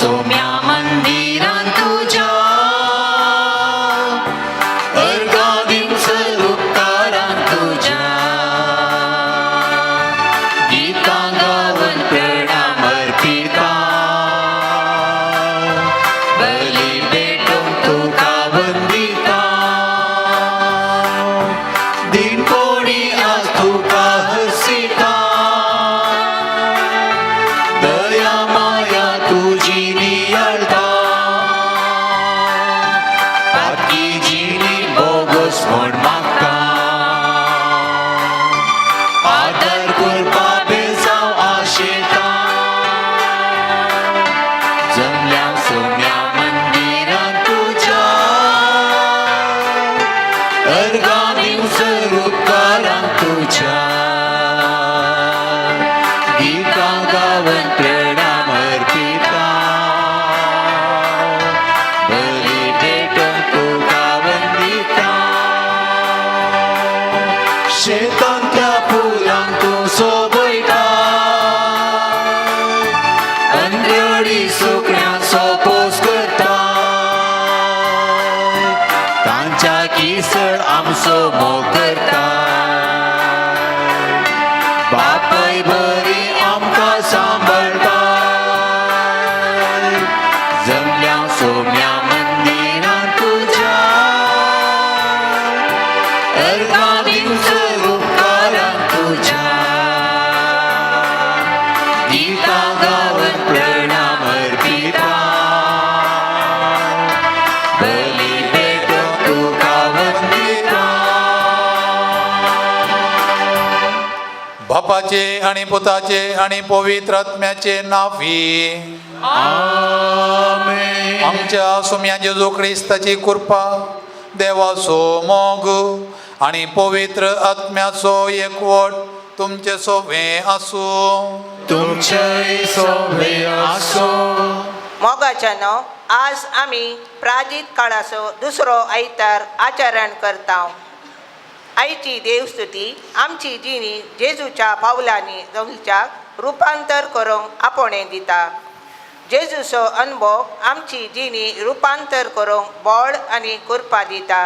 सोम्या मंदिरान तुज्या अर्गां दिवचल उपकारान तुज्या गीतां गावन प्रणाम अर्पिता बली भेटोवंक तुका वंदिता दिनकोणी आज तुका हसिता दया माया तुजी नियाळता पातकी जिणी बोगस म्हण मागता आदर करपा बेजाव आशेता जमल्या सोम्या मंदिरान तुज्या अर्गां दिवचल उपकारान तुज्या गीतां गावन प्रणाम अर्पिता बली भेटोवंक तुका वंदिता शेतांतल्या फुलांक तूं सोबयता अंधळी सुकण्यांचो पोस करता तांच्या किसळ आमचो मोग करता बापाय बरी आमकां सांबाळटा जमल्या सोम्या मंदिरान तुज्या अर्गां दिवचल उपकारान तुज्या गीतां गावन प्रणाम अर्पिता बली भेटोवंक तुका वंदिता. बापाचे आणि पुताचे आणि पवित्र आत्म्याचे नावी. आमेन. आमच्या सोम्या जेजू क्रिस्ताची कृपा, देवाचो मोग आणि पवित्र आत्म्याचो एकवट तुमचे सोबे आसूं. तुमचे सोबे आसूं. मोगाच्यानो, आज आमी प्राजीत काळाचो दुसरो आयतार आचरण करता. आयची देवस्तुती आमची जिणी जेजूच्या पावलांनी जवळच्याक रुपांतर करूंक आपोवणें दिता. जेजूचो अनुभव आमची जिणी रुपांतर करूंक बळ आनी कृपा दिता.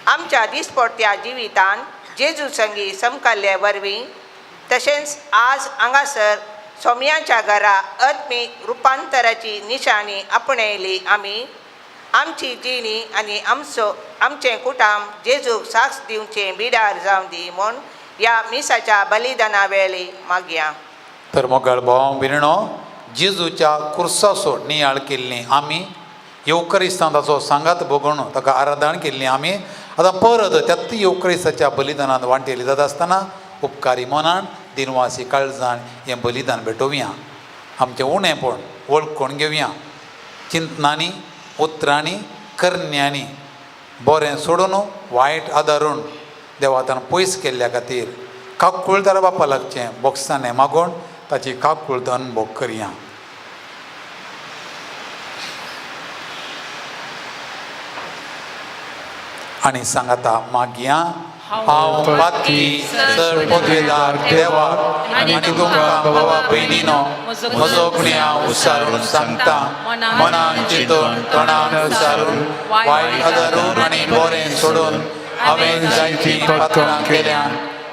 आमच्या दिसपडत्या जिवितान जेजू संगी समकाल्ले वरवीं, तशेंच आज हांगासर सोम्याच्या घरा आत्मीक रुपांतराची निशाणी आपणायली आमी आमची जिणी आनी आमचो आमचें कुटाम जेजूक साक्ष दिवचें बिडार जावं दी म्हूण ह्या मिसाच्या बलिदाना वेळी मागया. तर मोगाळ भाव भयणीनो, जेजूच्या कुर्साचो नियाळ केल्ली आमी, येवकरिस्तान ताचो सांगात भोगून ताका आराधन केल्ली आमी, आतां परत त्याच येवकरिस्ताच्या बलिदानांत वांटेली जाता आसतना उपकारी मनान, दिनवासी काळजान हें बलिदान भेटोवया. आमचें उणेपण वळखून घेवया. चिंतनांनी, उतरांनी, करण्यांनी बरें सोडून वायट आदारून देवातान पयस केल्ल्या खातीर काकुळदार बापा लागचें बोगसाणें मागून ताची काकुळट अनुभव करया. आनी सांगाता मागया. हांव पातकी चड पदवेदार देवाक आनी तुमकां भावा भयणीनो म्हजो गुन्यांव उसारून सांगता. मनान चिंतून, तोंडान उसारून, वायट आदारून आनी बरें सोडून हांवें जायतीं पात्रां केल्या.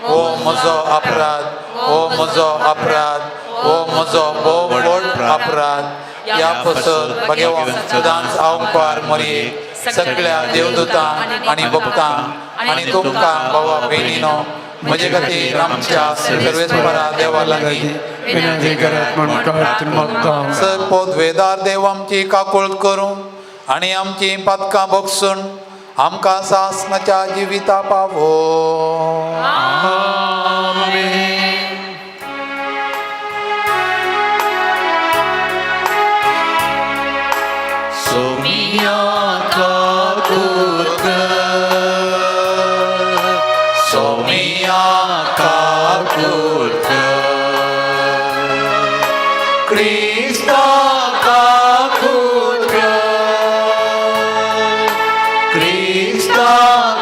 ओ म्हजो अपराध, ओ म्हजो अपराध, ओ म्हजो भोव व्हड अपराध. ह्या पसत भगवान सदांच हांव मरयेक, सगळ्या देवदूतां आनी भक्तां आनी तुमकां भावा भयणीनो म्हजे खातीर आमच्या सर्वेस्परा देवा लागीं विनंती करात म्हूण प्रार्थना मागता. सर पदवेदार देव आमची काकुळट करूं आनी आमची पातकां बगसून आमकां सासणाच्या जिविता पावो. आमेन. सोमिया काकुळट कर, सोमिया काकुळट कर, क्रिस्ता काकुळट कर, क्रिस्ता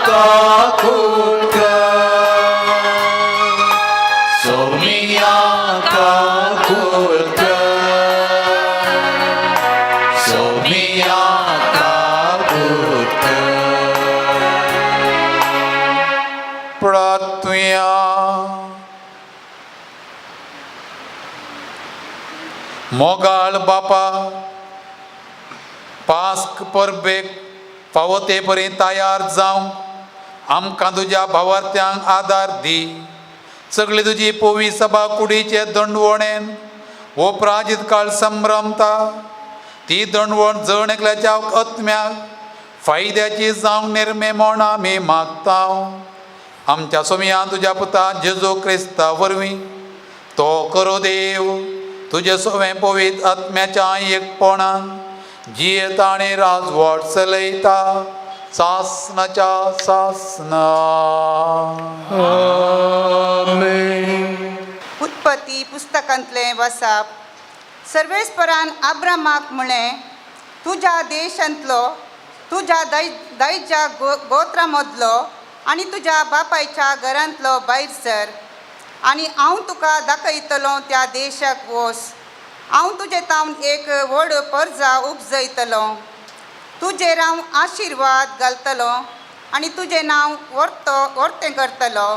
काकुळट कर, सोमिया काकुळट कर. सोमिया काकूत कर. प्रार्थुया. मोगाळ बापा, पास्क परबेक फावो ते परी तयार जावंक आमकां तुज्या भावार्थ्यांक आदार दी. सगळी तुजी पोवी सभा कुडीचे दंडवणेन हो प्राजीत काळ संभ्रमता, ती दंडवण जण एकल्याच्या आत्म्याक फायद्याची जावंक निर्मे म्हण आमी मागता. आमच्या सोमयान तुज्या पुता जेजू क्रिस्ता वरवीं तो करो देव तुजे सोवें पवित्र आत्म्याच्या एकपणान जियेता आनी राजवट चलयता सासनाच्या सासना. आमेन. उत्पत्ती पुस्तकांतलें वसाप. सर्वेस्परान आब्रामाक म्हळें, तुज्या देशांतलो, तुज्या दायच्या गोत्रा मदलो आनी तुज्या बापायच्या घरांतलो भायर सर आनी हांव तुका दाखयतलो त्या देशाक वोस. हांव तुजे तावन एक व्हड परजा उपजयतलो, तुजेर हांव आशिर्वाद घालतलो आनी तुजें नांव व्हरतो व्हरतें करतलो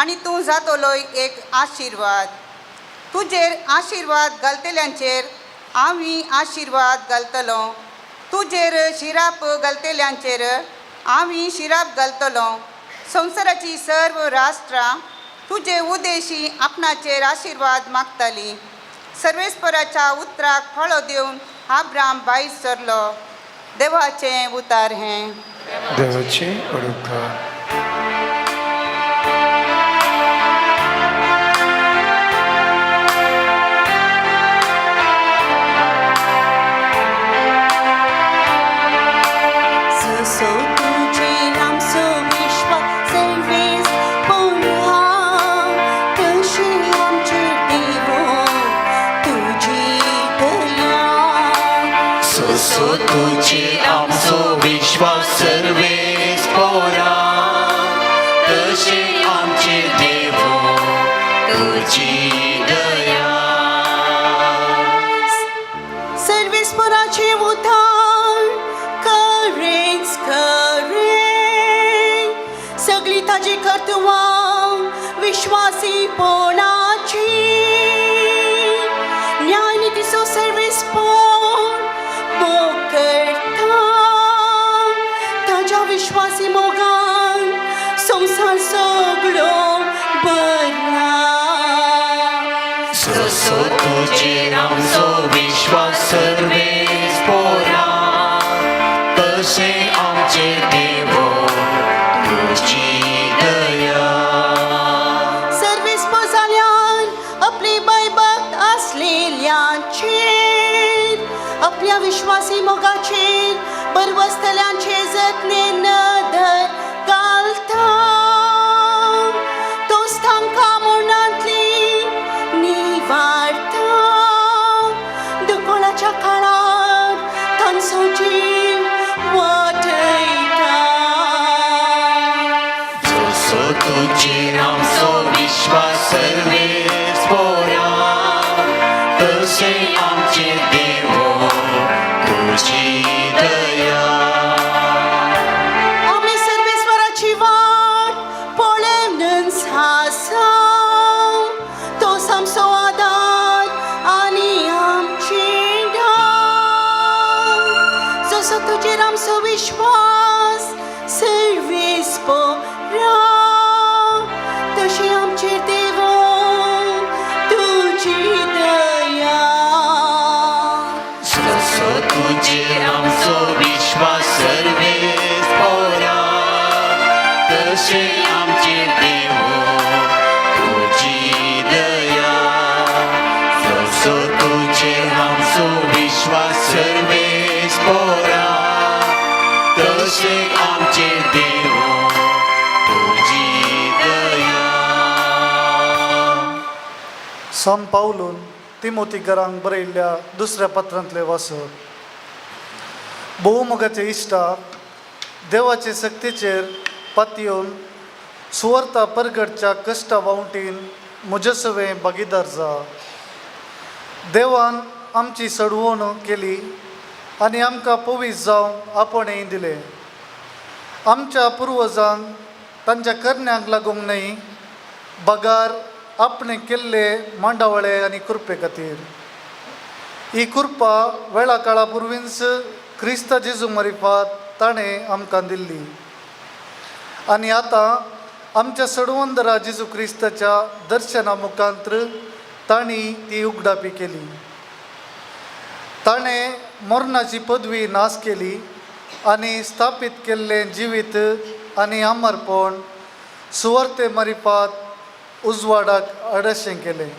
आनी तूं जातलोय एक आशिर्वाद. तुजेर आशिर्वाद घालतल्यांचेर हांवूय आशिर्वाद घालतलो, तुजेर शिराप घालतल्यांचेर हांवूय शिराप घालतलो. संवसाराची सर्व राष्ट्रां तुजे उदेशी आपणाचेर आशिर्वाद मागताली. सर्वेस्पराच्या उतराक फळो दिवन आब्राम भायर सरलो. देवाचें उतार हें. देवाचे उपकार. जसो तुजेर आमचो विश्वास सर्वेस पोरा, तशी आमचेर देवो तुजी दया. जसो तुजेर आमचो विश्वास सर्वेस पोरा, तशें आमचेर देवो तुजी दया. सर्वेस्पराचें उतार खरेंच खरें, सगळीं ताजी कर्तवां विश्वासीपणाची. न्यायनितीचो सर्वेस्पर मोग करता, ताज्या विश्वासी मोगान संवसार सगळो भरला. जसो तुजेर आमचो विश्वास सर्वेस पोरा, तशें आमचेर देवो तुजी दया. सर्वेस्पर जाल्यान आपली भयभक्त आसलेल्यांचेर, आपल्या विश्वासी मोगाचेर बरवसतल्यांचे जतने नदर घालता. तोच तांकां मरणांतली निवारता, दुकोळाच्या काळार तांचो जीव वाटयता. जसो तुजेर आमचो विश्वास सर्वेस पोरा, तशें आमचेर देवो तुजी दया. आमी सर्वेस्वराची वाट पळोवनच आसा, तोच आमचो आदार आनी आमची ढाल. जसो तुजेर आमचो विश्वास सर्वेस्परा, तशी आमचेर देवो तुजी दया. जसो तुजेर आमचो विश्वास सर्वेस पोरा, तशें आमचेर देवो तुजी दया. जसो तुजेर आमचो विश्वास सर्वेस पोरा, तशें आमचेर देवो तुजी दया. संत पावलून तिमोतीकरांक बरयल्ल्या दुसऱ्या पत्रांतलें वाचप. भोवमोगाचे इश्टा, देवाचे सक्तीचेर पातयेवन सुवार्ता परगटच्या कश्टा वावटीन म्हजे सवें भागीदार जा. देवान आमची सडवण केली आनी आमकां पवीस जावंक आपणें दिलें. आमच्या पुर्वजांक तांच्या करण्यांक लागूंक न्हय बगार आपणें केल्ले मांडावळे आनी कृपे खातीर. ही कृपा वेळा काळा पुर्वींच क्रिस्त जेजू मरिफात ताणें आमकां दिल्ली आनी आतां आमच्या सडवंदरा जेजू क्रिस्ताच्या दर्शना मुखांत्र तांणी ती उगडापी केली. ताणें मरणाची पदवी नाश केली आनी स्थापीत केल्लें जिवीत आनी अमरपण सुवार्ते मरिपात उजवाडाक आडशें केलें.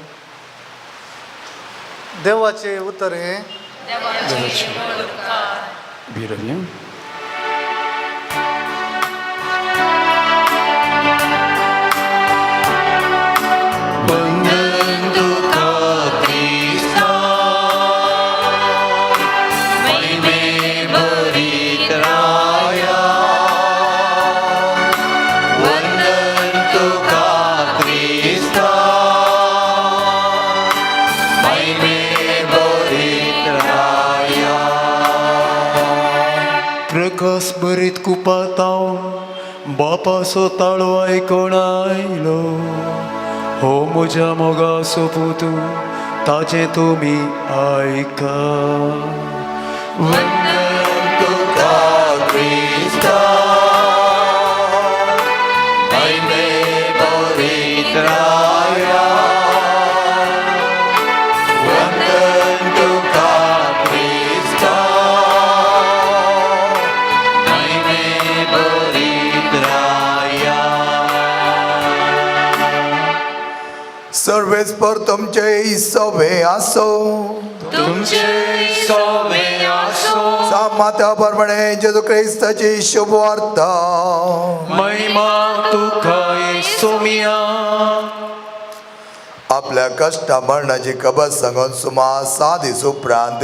देवाचें उतर हें. भिरया. वंदन तुका क्रिस्ता, महिमे भरीत राया. वंदन तुका क्रिस्ता, महिमे भरीत राया. प्रकाश भरीत कुपाताव बापाचो ताळो आयकोण आयलो, हो म्हज्या मोगाचो पुतू ताजें तुमी आयका. वंदन तुका क्रिस्ता, महिमे भरीत राया. वंदन तुका क्रिस्ता, महिमे भरीत राया. सर्वेस्पर तुमचे सवे आसो. तुमचे सोवे आसो. मात्या प्रमाणे जेजू क्रिस्ताची शुभवार्ता. महिमा तुका येसुमिया. आपल्या कश्टा मरणाची खबर सांगून सुमार 7 दीस उपरांत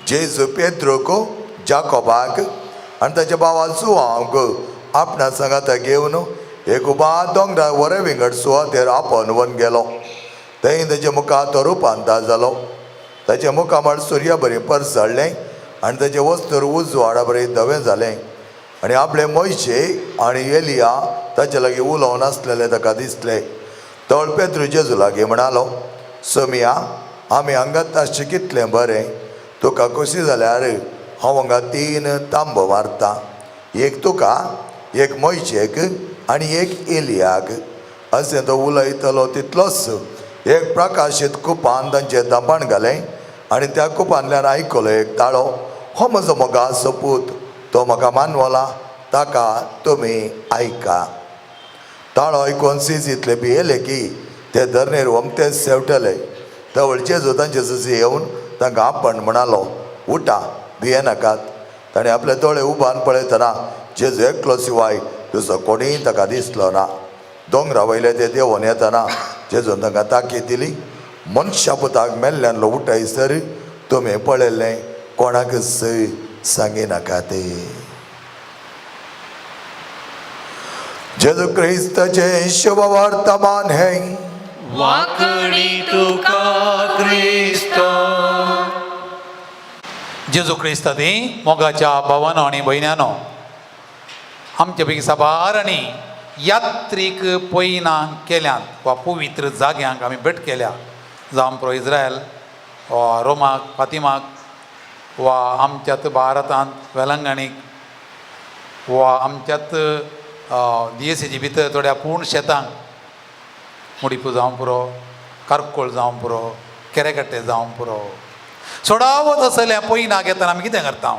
जेजू पेद्रोक, जाकोबाक आनी ताच्या भावा जुवांक आपणा सांगाता घेवन एक उबा दोंगरा वरे विंगड सुवातेर आपोवन व्हरून गेलो. थंय ताच्या मुखार तो रुपांतर जालो. ताचें मुखामळ सुर्या बरी परसळ्ळें आनी ताचें वस्तूर उजवाडा बरी धवें जालें आनी आपले मोयशे आनी एलिया ताचे लागीं उलोवन आसलेले ताका दिसले. तळ पेद्रू जेजू लागीं म्हणालो, सोमिया, आमी हांगात आसचें कितलें बरें. तुका खोशी जाल्यार हांव हांगा 3 तांबो मारता, एक तुका, एक मोयशेक आनी एक एलियाक. अशें तो उलयतलो तितलोच एक प्रकाशीत कुपान तांचेर धांपण घालें आनी त्या कुपांतल्यान आयकलो एक ताळो, हो म्हजो मोगाचो पूत, तो म्हाका मानवला, ताका तुमी आयका. ताळो आयकून सिजीतले भियेले की ते धरणेर वमतेच शेवटले. तवळ जेजू तांचे सशी येवन तांकां आपण म्हणालो, उठा, भियेनाकात. ताणें आपले दोळे उबान पळयतना जेजू एकलो शिवाय दुसरो कोणीय ताका दिसलो ना. दोंगरा वयले ते देंवोन येतना जेजून तांकां ताकीद दिली, मनशा पुताक मेल्ल्यानलो उठायसर तुमी पळयल्लें कोणाकच सांगिनाकात. जेजू क्रिस्ताचें शुभ वर्तमान हें. वाकणी तुका क्रिस्ता. जेजू क्रिस्तांनी मोगाच्या भावानो आनी भयण्यानो, आमच्या पैकी साबार आनी यात्रीक पयना केल्यात वा पवित्र जाग्यांक आमी भेट केल्या, जावं पुरो इस्रायल वा रोमाक, फातिमाक वा आमच्यात भारतांत वेलंगणीक वा आमच्यात दियेसीचे भितर थोड्या पूर्ण शेतांक, मुडीपू जावं पुरो, कारकोळ जावं पुरो, केरेकट्टे जावं पुरो, सोडावत आसलें पयना घेतना आमी कितें करता?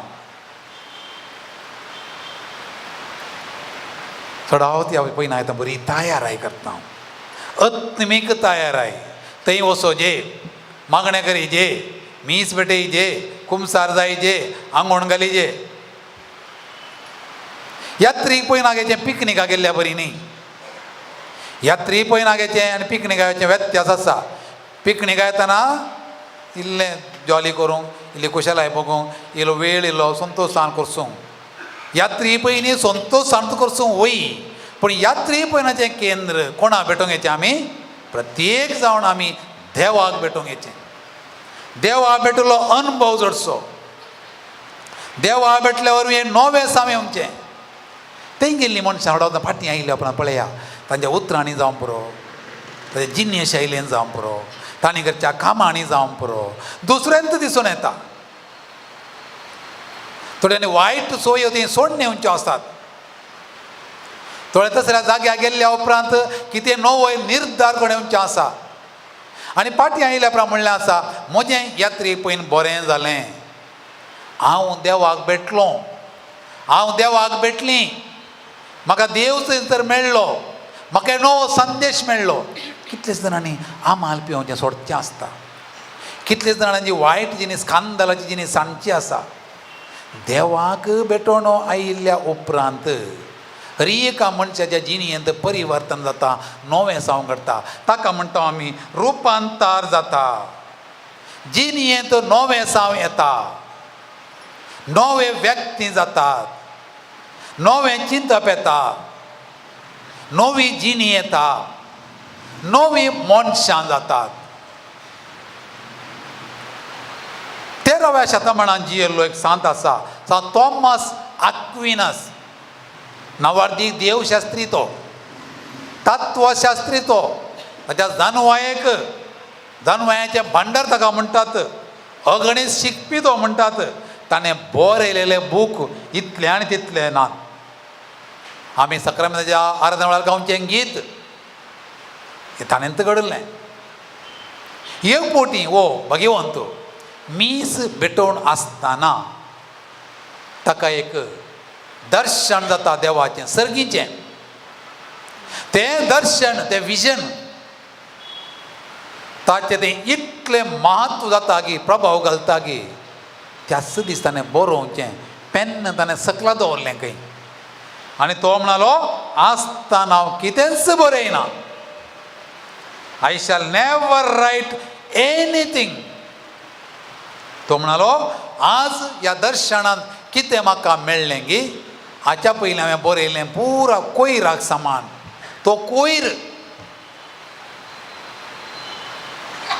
चडावत ह्या पयना येता बरी तयाराय करता, आत्मीक तयाराय. थंय वचो जे, मागणें करी जे, मीस भेटय जे, कुमसार जाय जे, आंगोण घाली जे. यात्रीक पयना घेचें पिकनिकाक गेल्ल्या बरी न्ही. यात्री पयना घेचें आनी पिकनिकाचें व्यत्यास आसा. पिकनिका येतना इल्लें जॉली करूंक, इल्ली खुशालाय भोगूंक, इल्लो वेळ इल्लो संतोशान करसूंक. यात्री पयलीं संतोशांत करसूंक वय, पूण यात्री पयनाचें केंद्र कोणा भेटोवंक येचें? आमी प्रत्येक जावन आमी देवाक भेटोवंक येचें. देवा भेटलो अनुभव जोडचो. देवा भेटल्या वरवीं नवें साम येवचें. थंय गेल्लीं मनशां हडवता फाटीं आयिल्ल्या उपरांत पळया तांच्या उतरांनी जावं पुरो, तांच्या जिणे शैलीन जावं पुरो, तांणी करच्या कामांनी जावं पुरो, दुसऱ्यांत दिसून येता. थोड्यांनी वायट सोयो ती सोडून येवच्यो आसतात. थोडे तसल्या जाग्यार गेल्ल्या उपरांत कितें नवो निर्धार करून येवचें आसा. आनी फाटीं आयिल्ल्या उपरांत म्हणलें आसा, म्हजें यात्रे पयन बरें जालें, हांव देवाक भेटलो, हांव देवाक भेटली, म्हाका देव थंयसर मेळ्ळो, म्हाका नवो संदेश मेळ्ळो. कितलेच जाणांनी आमाल पिवचें सोडचें आसता, कितलेच जाणांची वायट जिनीस कांदलाची जिनीस सांडची आसा. देवाक भेटोवन आयिल्ल्या उपरांत हर एका मनशाच्या जिणेंत परिवर्तन जाता, नवें सावंक घडटा. ताका म्हणटा आमी रुपांतर जाता, जिणेंत नवें साव येता, नवे व्यक्ती जातात, नवें चिंतप येता, नवी जिणी येता, नवी मनशां जातात. 13व्या शतमानान जियेल्लो एक सांत आसा, सांत थॉमस आक्विनस. नवार्दीक देवशास्त्री तो, तत्वशास्त्री तो. ताच्या जानवायेक जानवायाचें भांडार ताका म्हणटात, अगणीत शिकपी तो म्हणटात. ताणें बरयलेले बूक इतले आनी तितले नात. आमी सक्रामेंताच्या आराधना वेळार गावचें गीत हें ताणेंत घडलें. एक पोटी हो भगवंत मीस भेटोवन आसतना ताका एक दर्शन जाता देवाचें, सर्गीचें. तें दर्शन, तें विजन ताचें तें इतलें म्हत्व जाता की प्रभाव घालता की त्याच दीस ताणें बरोवचें पेन्न ताणें सकला दवरलें खंय. आनी तो म्हणालो, आसतना हांव कितेंच बरयना, I shall never write anything. तो म्हणालो, आज ह्या दर्शनांत कितें म्हाका मेळ्ळें गी, हाच्या पयलीं हांवें बरयलें पुरा कोयराक समान. तो कोयर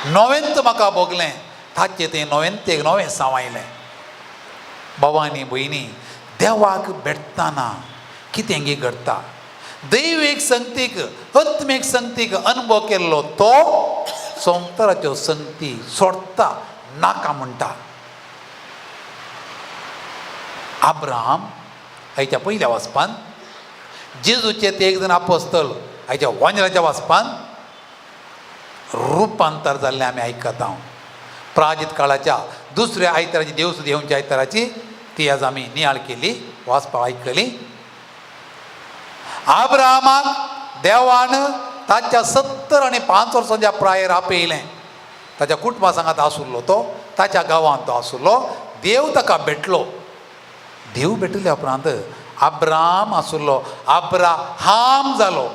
नवेंत म्हाका भोगलें, ताचें तें नवेंत एक नवें साव आयलें. भावांनी भयणी, देवाक भेटतना कितें गी घडटा. दैवीक संगतीक, आत्मीक संगतीक अनुभव केल्लो तो संवसाराच्यो संगती सोडटा, नाका म्हणटा. अब्राहम आयच्या पयल्या वाचपान, जेजूचे ते एक जाण आपोस्तल आयच्या वांजराच्या वाचपान रुपांतर जाल्लें आमी आयकता. प्राजीत काळाच्या दुसऱ्या आयताराची देवसुदी येवच्या आयताराची ती आज आमी नियाळ केली, वाचपाक आयकली. आब्रामाक देवान ताच्या 75 वर्सांच्या प्रायेर आपयलें. ताच्या कुटुंबा सांगात आसुल्लो तो, ताच्या गांवांत तो आसुल्लो. देव ताका भेटलो. देव भेटिल्ल्या उपरांत अब्राम आसुल्लो अब्राहाम जालो.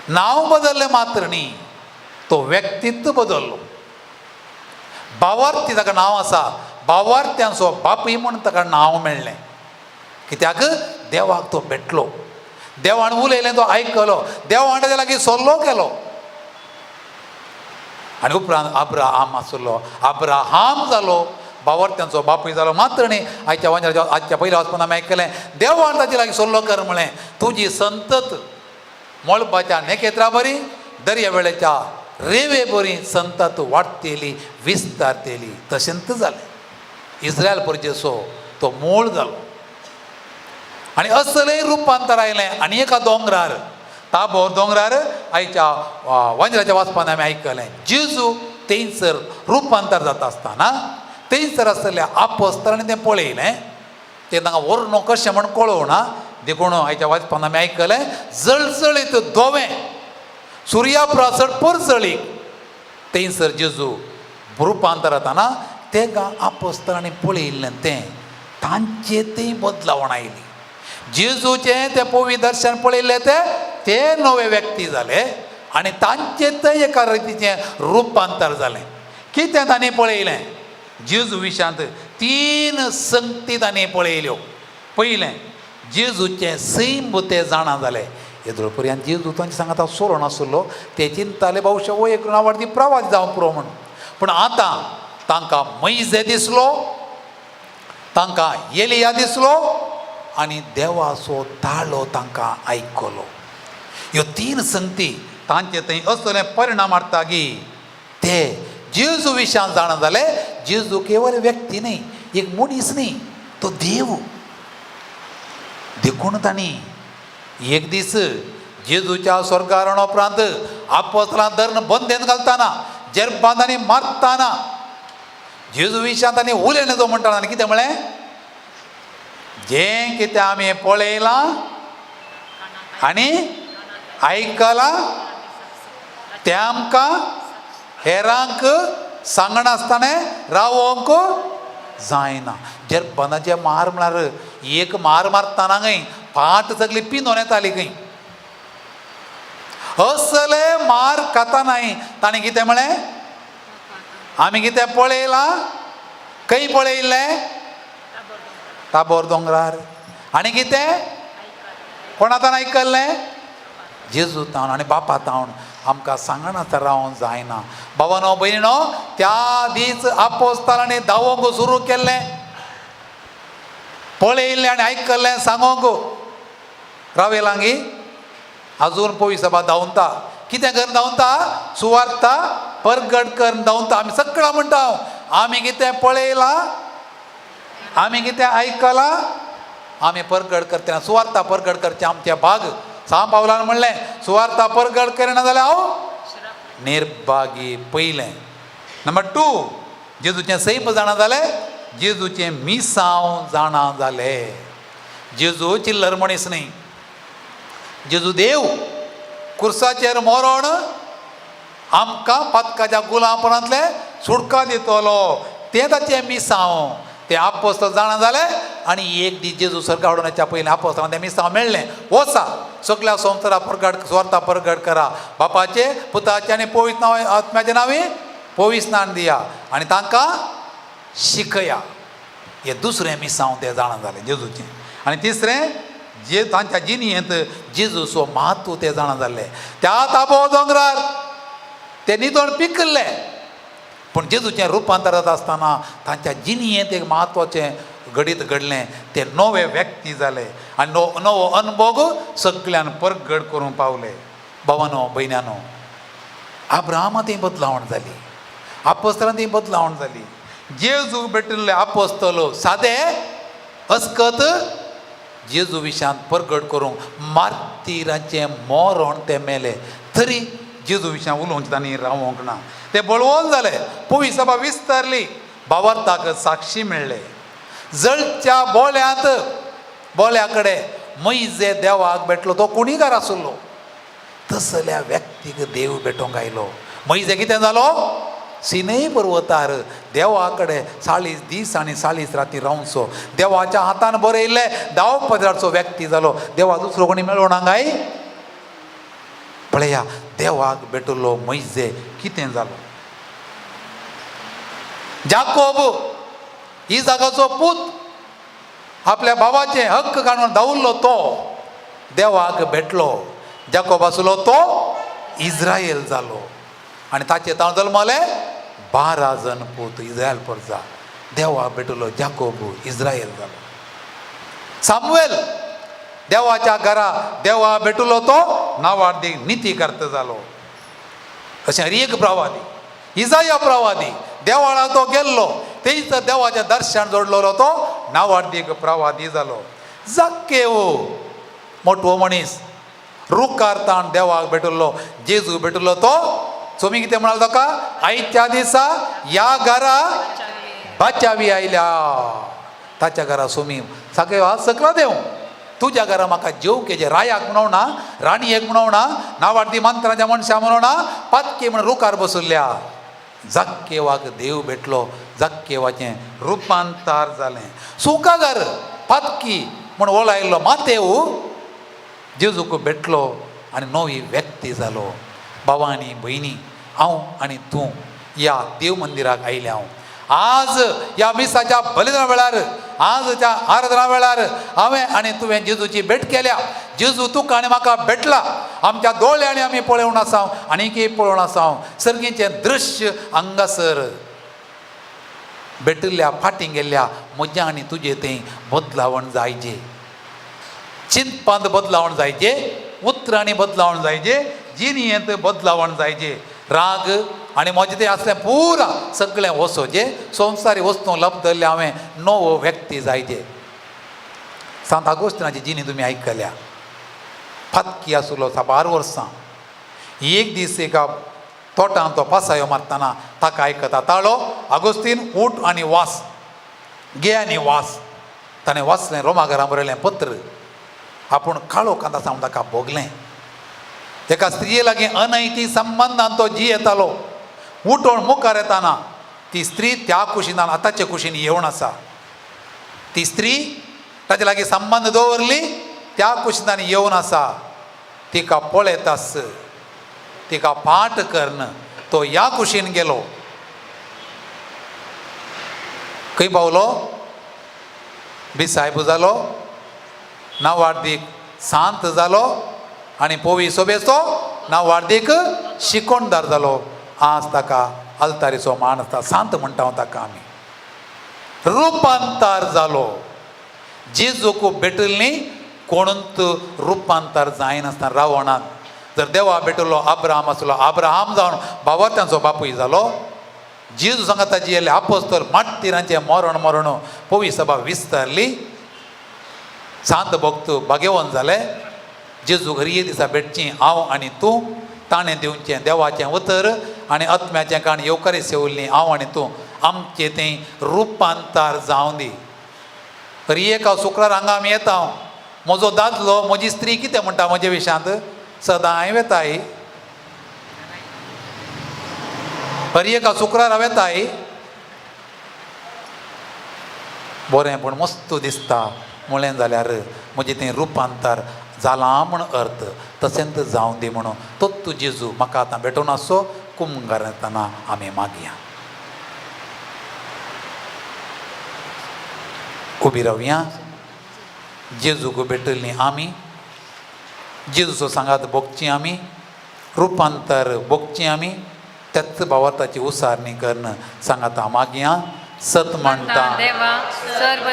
नांव बदल्लें मात्र न्ही, तो व्यक्तित्व बदल्लो. भावार्थी ताका नांव आसा, भावार्थ्यांचो बापूय म्हूण ताका नांव मेळ्ळें. कित्याक देवाक तो भेटलो, देवान उलयलें तो आयकलो, देवान ताच्या लागीं सल्लो केलो. आनी उपरांत अब्राहाम आसलो अब्राहाम जालो, भावार्थ्यांचो बापूय जालो मात्र न्ही. आयच्या वांजराच्या आजच्या पयल्या वाचपान आमी आयकलें, देवान ताचे लागीं सल्लो कर म्हळें, तुजी संतत मळबाच्या नेकेत्रा बरी, दर्या वेळेच्या रेवे बरी संतत वाडटेली, विस्तारतेली. तशेंच जालें. इस्रायल परजेचो तो मूळ जालो आनी असलें रुपांतर आयलें. आनी एका दोंगरार, ताबोर दोंगरार आयच्या वांजराच्या वाचपान आमी आयकलें, जेजू थंयसर रुपांतर जाता आसतना थंयसर आसतल्या आपोस्तरांनी तें पळयलें. तें तांकां व्हरून कशें म्हण कळोवना, देखून आयच्या वाचपान आमी आयकलें, जळजळीत धवें सुर्या प्रासड परजळीक थंयसर जेजू रुपांतर जाताना तेगा आपोस्तरांनी पळयिल्लें तें तांचे तें बदलावण आयली. जेजूचें तें पवी दर्शन पळयल्लें ते ते नवे व्यक्ती जाले आनी तांचें तें एका रितीचें रुपांतर जालें. कितें तांणी पळयलें? जेजू विशांत 3 संगती तांणी पळयल्यो. पयलें, जेजूचें सैम ते जाणा जाले. येदोळ पर्यंत जेजू तांचे सांगाता सोरो नासलो, ते चिंताले भविश्य हो एक नांवाडती प्रवास जावं पुरो म्हूण. पूण आतां तांकां मैजे दिसलो, तांकां एलिया दिसलो आनी देवाचो ताळो तांकां आयकलो. ह्यो तीन संगती तांचे थंय असले परिणाम हाडटा की ते जेजू विशयान जाणा जाले. जेजू केवल व्यक्ती न्ही, एक मनीस न्ही, तो देव. देखून तांणी एक दीस जेजूच्या स्वर्गारोहणा उपरांत आपोस्तलां धरून बंदेन घालताना, जेरबांत आनी मारताना जेजू विशयांत तांणी उलयलें तो म्हणटा आनी कितें म्हळें, जें कितें आमी पळयलां आनी आयकलां तें आमकां हेरांक सांगनासतना रावोंक जायना. जेरबानाचे मार म्हळ्यार एक मार मारतना खंय फाट सगळी पिंदोन येताली खंय. असले मार खातानाय ताणें कितें म्हळें, आमी कितें पळयलां, खंय पळयल्लें, ताबोर दोंगरार. आनी कितें कोणा तान आयकल्लें, जेजू तावन आनी बापा तावन. आमकां सांगना तर रावोंक जायना. बाबानो भयणीनो, त्या दीस आपोस्तालांनी धांवोंक सुरू केल्लें, पळयल्लें आनी आयकल्लें सांगोंक रावेलांगी. अजून पळय सभा धांवता, कितें करून धांवता, सुवार्ता परगट करून धांवता. आमी सगळां म्हणटा, आमी कितें पळयलां, आमी कितें आयकलां, आमी परगट करतना सुवार्ता परगट करचें आमचें भाग. सांव पावलान म्हणलें, सुवार्ता परगट करिना जाल्यार हांव निर्भागी. पयलें. नंबर 2, जेजूचें सैम जाणा जालें, जेजूचें मिसांव जाणा जालें. जेजू चिल्लर मनीस न्ही, जेजू देव. कुर्साचेर मरण आमकां पातकाच्या गुलामपणांतलें सुटका दितलो, तें ताचें मिसांव. तें आपोस्तल जाणा जालें आनी एक दीस जेजू सर्गा वडोवण्याच्या पयलीं आपोस्तलांक तें मिसांव मेळ्ळें. वचा सगळ्या संवसारा परगट सुवार्ता परगट करा, बापाचे पुताचे आनी पवित्र नांव आत्म्याचे नांवे पवित्र स्नान दिया आनी तांकां शिकया. हें दुसरें मिसांव तें जाणा जालें जेजूचें. आनी तिसरें, जे तांच्या जिणेंत जेजूचो म्हत्व तें जाणा जाल्लें. त्या ताबो दोंगरार ते नितळ पिकल्ले, पूण जेजूचें रुपांतर जाता आसतना तांच्या जिणेंत एक म्हत्वाचें घडीत घडलें. ते नवे व्यक्ती जाले आनी नवो अनुभव सगळ्यान परगट करूंक पावले. भावानो भयण्यानो, आब्रामांत बदलावण जाली, आपोस्तलांत बदलावण जाली. जेजू भेटिल्ले आपोस्तलो सादे अस्कत जेजू विशयांत परगट करूंक मार्तिराचें मरण ते मेले, तरी जेजू विशयान उलोवंक तांणी रावोंक ना. ते बळवंत जाले, पवी सभा विस्तारली, भावार्थाक साक्षी मेळ्ळे. जळच्या बोल्यांत बोल्या कडेन मैजे देवाक भेटलो, तो कुणीकार आसलो, तसल्या व्यक्तीक देव भेटोंक आयलो. मैजे कितें जालो, सिनय पर्वतार देवा कडेन 40 दीस आनी 40 राती रावचो, देवाच्या हातान बरयल्ले धांव पदराचो व्यक्ती जालो. देवा दुसरो कोणी मेळोना काय? पळया, देवाक भेटलो मैजे कितें जालो. जाकोब इजाकाचो पूत आपल्या भावाचे हक्क काडून धांवल्लो, तो देवाक भेटलो. जाकोब आसलो तो इज्रायल जालो आनी ताचे तांव जल्मले 12 जण पूत इज्रायल परजा. देवाक भेटलो जाकोब इज्रायल जालो. सामुएल देवाच्या घरा देवा भेटलो, तो नावार्दीक निती करता जालो. अशें हर एक प्रवादी, इजाया प्रवादी देवाळा तो गेल्लो, थंयच देवाचें दर्शन जोडलेलो, तो नावार्दीक प्रवादी जालो. जाक्केव मोटवो मनीस रुखार ताण देवाक भेटलो, जेजू भेटलो, तो सोमी कितें म्हणाल ताका, आयच्या दिसा ह्या घरा बाचावी आयल्या. ताच्या घरा सोमी सगळे सकला देव तुज्या घरा म्हाका जेवंक केजें. रायाक म्हणोवना, राणयेक म्हणोवना, नावार्दी मंत्राच्या मनशा म्हणोवना, पातके म्हण रुखार बसुल्ल्या. जाक्केवाक देव भेटलो, जाक्केवाचें रुपांतर जालें. सुंकागार पातकी म्हण वळायल्लो मातेव जेजूक भेटलो आनी नवी व्यक्ती जालो. भावा आनी भयणी, हांव आनी तूं ह्या देव मंदिराक आयल्या. हांव आज ह्या मिसाच्या बलिदाना वेळार, आजच्या आराधना वेळार हांवें आनी तुवें जेजूची भेट केल्या. जेजू तुका आनी म्हाका भेटला. आमच्या दोळ्यांनी आमी पळोवन आसा आनीकय पळोवन आसा सर्गीचें दृश्य हांगासर. भेटिल्ल्या फाटीं गेल्ल्या म्हज्या आनी तुजे थंय बदलावण जायचे, चिंतपांत बदलावण जायचे, उतरांनी बदलावण जायचे, जिणयेंत बदलावण जायचे. राग आनी म्हजें तें आसलें पुरा सगळें वसोचें, संवसारी वस्तू लब्धल्लें हांवें नवो व्यक्ती जायचे. सांत आगोस्तिनाची जिणी तुमी आयकल्या. फातकी आसलो साबार वर्सां. एक दीस एका तोटान तो पासायो मारतना ताका आयकता ताळो, आगोस्तीन उठ आनी वास, घे आनी वास. ताणें वाचलें रोमाघरा बरयलें पत्र. आपूण काळोखांत आसा म्हूण ताका भोगलें. एका स्त्रिये लागीं अनैती संबंदान तो जियेतालो. उठोवन मुखार येताना ती स्त्री त्या कुशीन आतांचे कुशीन येवन आसा. ती स्त्री ताचे लागीं संबंद दवरली, त्या कुशीन येवन आसा. तिका पळयतास, तिका पाट करून तो ह्या कुशीन गेलो. खंय पावलो? बिसायब जालो, नावार्दीक सांत जालो आनी पोवी सोबेचो नावार्दीक शिकोणदार जालो. आज ताका आल्तारीचो मान आसता, सांत म्हणटा हांव ताका आमी. रुपांतर जालो. जेजूक भेटिल्ली कोणूच रुपांतर जायनासतना रावणाक. जर देवा भेटलो आब्राहाम आसलो, आब्राहाम जावन बावत्यांचो बापूय जालो. जेजू सांगता जियेले आपोस्तोल माट्टिरांचें मरण मरण पोवी सभा विस्तारली. सांत भक्त भाग्यवंत जाले. जेजू घरये दिसा भेटची हांव आनी तूं, ताणें दिवचें देवाचें उतर आनी आत्म्याचें काण येवकारी सेवल्ली हांव आनी तूं, आमचें तें रुपांतर जावं दी. हर एक हांव शुक्रार हांगा आमी येता. हांव म्हजो दादलो म्हजी स्त्री कितें म्हणटा म्हजे विशयांत, सदांय वेताय. हर एक हांव शुक्रार हांव वेताय, बरें पूण मस्त दिसता म्हणलें जाल्यार म्हजें तें रुपांतर जालां म्हूण अर्थ. तशेंच जावं दी म्हणून तोच तूं जेजू म्हाका आतां भेटून आसचो. कुमगार येतना आमी मागया. उबी रावया. जेजूक भेटिल्ली आमी, जेजूचो सांगात भोगची आमी, रुपांतर भोगची आमी, त्याच भावार्थाची उसारणी करून सांगाता मागया. सत म्हणटा देवा सर्व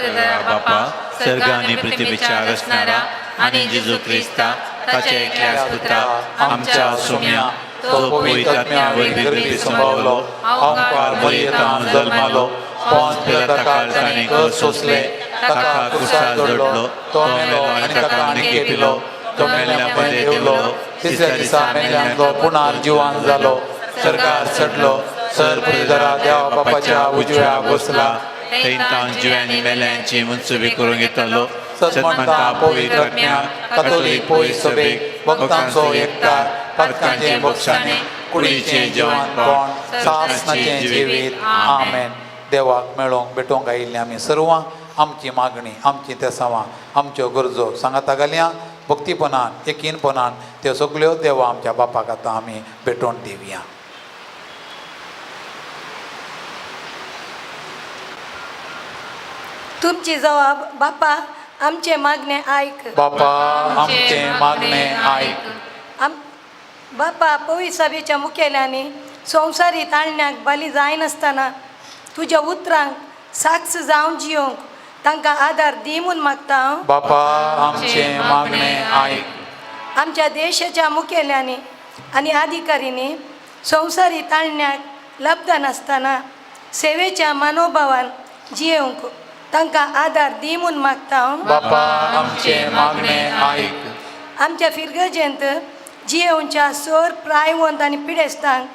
बापा, सर्ग आनी पृथ्वीच्या रचणारा आनी जेजू क्रिस्ता ताच्या एकल्या पुत्रा आमच्या सोम्या, तो पवित्र आत्म्या वरवीं गर्भी संभावलो, अहंकार मरियेंत जल्मालो, पोंस पिलाताकार ताणें कष्ट सोंसले, ताका क्रुसार जोडलो, तो मेलो आनी ताका आनी पिलो, तो मेल्ल्या मदें देंवलो, तिसऱ्या दिसा मेल्ल्यांचो पुनर्जिवन जालो, सरकार चडलो, सर पुजरा देवा बापाच्या उजव्या बसला, थंय तावन जिव्यांनी मेल्यांची मनसुबी करूंक येतलो. सत म्हणटा पवित्र आत्म्या, कातोलीक पवित्र सभेक, भक्तांचो एकठार, पातकांचें बक्षाणे, कुडीचें जिवनपण, सासणाचें जिवीत. आमेन. देवाक मेळोंक भेटोवंक आयिल्लीं आमी सर्वां आमची मागणी, आमची तेसावां, आमच्यो गरजो सांगाता घालया. भक्तीपणान यकीनपणान त्यो सगल्यो देवा आमच्या बापाक आतां आमी भेटोवन दिवया. तुमची जबाब बापा आमचे मागणे आयक. बापा आमचे मागणे आयक. बापा पवित्र सभेच्या मुखेल्यांनी संवसारी ताळण्याक बली जायनासतना तुज्या उतरांक साक्ष जावन जियोंक तांकां आदार दी म्हूण मागता हांव. बापा आमचे मागणे आयक. आमच्या देशाच्या मुखेल्यांनी आनी अधिकाऱ्यांनी संवसारी ताळण्याक लब्ध नासतना सेवेच्या मनोभावान जियोंक तांकां आदार दी म्हूण मागता हांव. बापा आमचे मागणे आयक. आमच्या फिरगजेंत जियेवच्या सोर प्रायवंत आनी पिडेस्तांक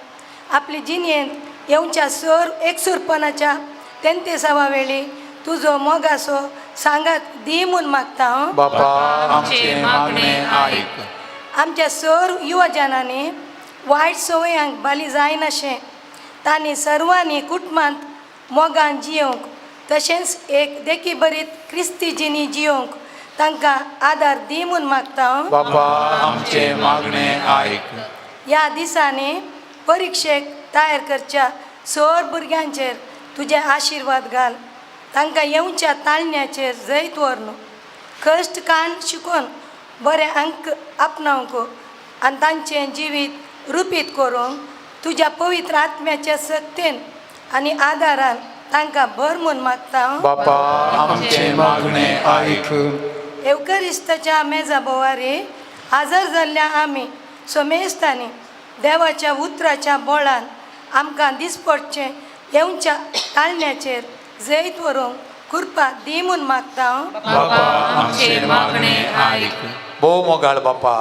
आपली जिणेंत येवच्या सोर एकसूरपणाच्या तेंतेसावा वेळी तुजो मोगासो सांगात दी म्हूण मागता हांव. बापा आमचे मागणे आयक. आमच्या सोर युवजनांनी वायट संवयांक बली जायनाशें तांणी सर्वांनी कुटुंबांत मोगान जियोवंक तशेंच एक देखी बरीत क्रिस्ती जिणी जियोवंक तांकां आदार दी म्हूण मागता हांव. बापा आमचे मागणे आयक. ह्या दिसांनी परिक्षेक तयार करच्या सोर भुरग्यांचेर तुजे आशिर्वाद घाल. तांकां येवच्या ताळण्याचेर जैत व्हर न्हू कश्ट काण शिकोवन बरे अंक आपणावंक आनी तांचें जिवीत रुपीत करूंक तुज्या पवित्र आत्म्याच्या सक्तेन आनी आदारान तांकां भर म्हूण मागता. बापा आमचें मागणें आयक. एवकरिस्ताच्या मेजा बोवारी हाजर जाल्ल्या आमी सोमेस्तांनी देवाच्या उतराच्या बोळान आमकां दिसपडचें येवच्या ताळण्याचेर जैत व्हरूंक कृपा दी म्हूण मागता. बापा आमचें मागणें आयक. भोव मोगाळ बापा,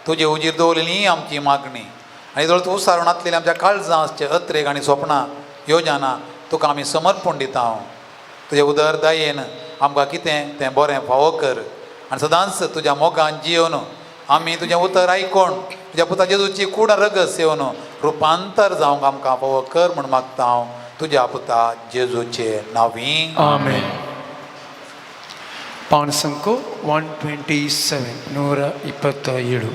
तुजे उजीर दवरलेली आमची मागणी आनी जवळ तूं सारून आसलेली आमच्या काळजां आसचे अत्रेक आनी स्वप्नां योजना तुका आमी समर्पण दिता. हांव तुजे उदर दयेन आमकां कितें तें बरें फावो कर आनी सदांच तुज्या मोगान जियोन आमी तुजें उतर आयकोन तुज्या पुता जेजूची कूड रगस येवन रुपांतर जावंक आमकां फावो कर म्हूण मागता हांव तुज्या पुता जेजूचे नांवी. आमेन. ಪಾಣಸಂಕು 127 127.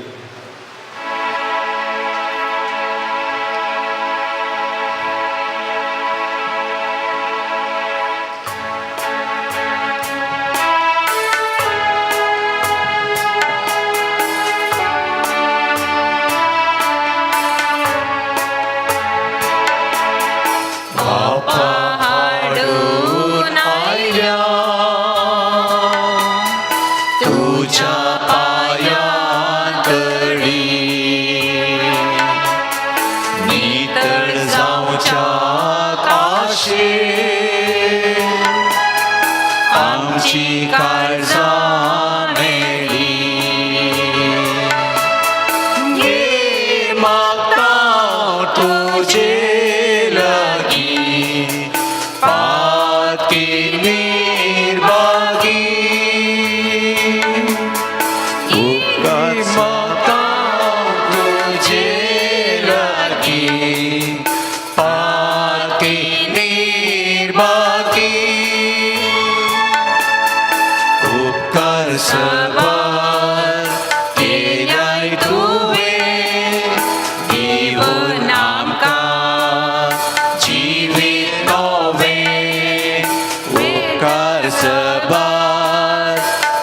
हाडून आयल्या तुज्या पांयांतळी, नितळ जावच्या आशे आमची काळजां मेळ्ळी. घे मागता तुजे लागीं पाती निर्भागी, उपकार मागता तुजे लागीं पाती निर्भागी, उपकार सबार केल्याय तुवें दिवन आमकां जिवीत नवें, उपकार सबार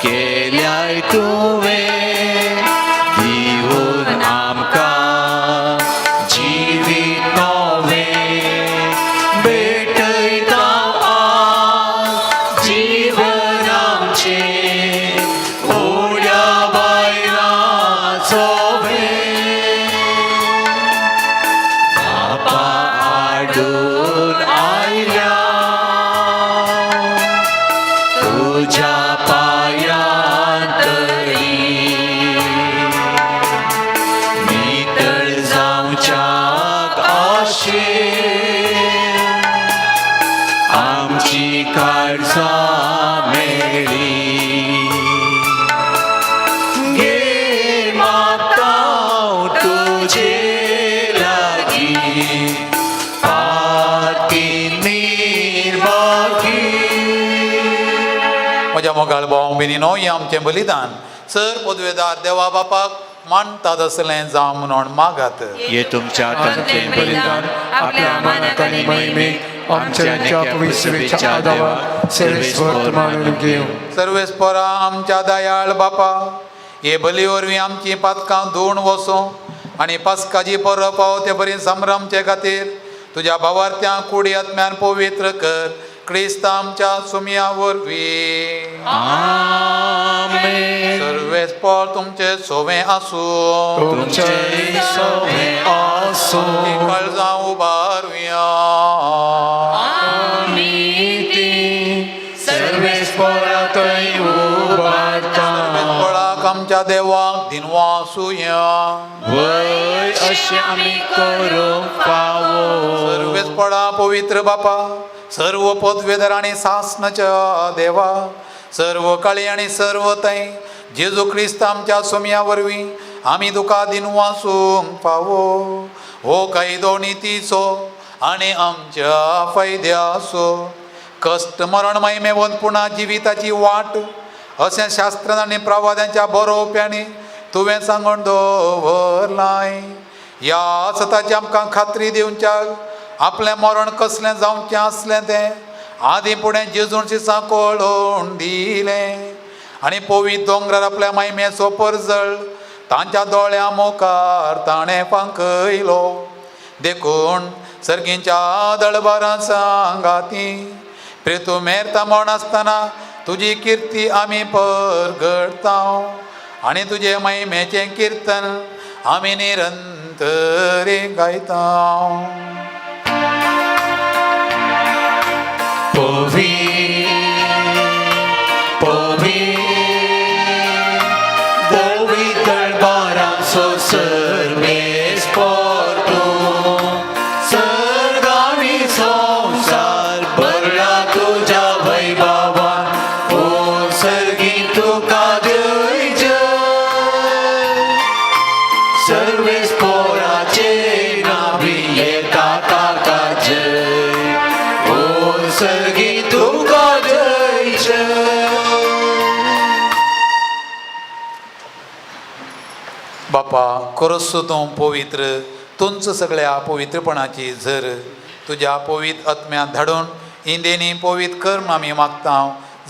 केल्याय तुवें दिवन आमकां जिवीत नवें, भेटयता आज जीवन आमचें उड्या बायलाचो बापा आडून आयल्या तुज्या पांयांतळी, नितळ जावच्याक आशे आमची काळजां मेळ्ळी. घे मागता तुजे लागीं पाती निर्भागी. म्हज्या मोगाळ भाव भयणीनो, हें आमचें बलिदान सर पदवेदार देवा बापाक मानतात असलें जावं म्हणून मागात. हे तुमच्या हातांतलें बलिदान आपल्या मानाक आनी महिमेक आमच्या पवित्र आदावाक सर्वेस्पर मानून घेवं. सर्वेस्परा आमच्या दयाळ बापा, हे बली वरवीं आमचीं पातकां धुवून वचूं आनी पास्काची परब फावो ते बरी संभ्रमचे खातीर तुज्या भावार्थ्यां कुडी आत्म्यान पवित्र कर, क्रिस्त आमच्या सुमया वरवीं. आमेन. सर्वेस्पर तुमचे सोवें आसूं. तुमचे सवे आसूं. काळजां उबारुया. आमी ती सर्वेस्परा थंय उबारता. सर्वेस्पराक आमच्या देवाक दिनवासुया. वय अशें आमी करूंक फावो. सर्वेस्परा पवित्र बापा, सर्व पदवेधर आनी सासनाच्या देवा, सर्व काळी आनी सर्व थंय जेजू क्रिस्त आमच्या सोमया वरवीं आमी तुका दिनवासूंक फावो. हो कायदो नितीचो आनी आमच्या फायद्याचो, कश्ट मरण महिमेवंत पुणा जिविताची वाट अशें शास्त्रान आनी प्रवाद्यांच्या बरोवप्यांनी तुवें सांगून दवरलाय. ह्या सताची आमकां खात्री दिवच्याक आपलें मरण कसलें जावचें आसलें तें आदीं फुडें जेजून शिसां कळोवन दिलें आनी पवित्र दोंगरार आपल्या मायमेचो परजळ तांच्या दोळ्यां मुखार ताणें फांकयलो. देखून सर्गींच्या दळबारां सांगाती प्रेतू मेरता म्हण आसतना तुजी किर्ती आमी परगडता आनी तुजे महिमेचें किर्तन आमी निरंतरी गायता. पोवी पोवी पवित्र बारांचो सर्वेस पोर्तू सर्गावी संवसार भरला तुज्या वैभवान ओ सर्गी तुका जय जय सर्वेस पोराचे नावी येता ताका जय ओ सर्गी तुका जय जय. बापा खरोच तूं पवित्र तुंच सगळ्या पवित्रपणाची झर तुज्या पवित्र आत्म्यात धाडून इंदेनी पवित्र कर्म आमी मागता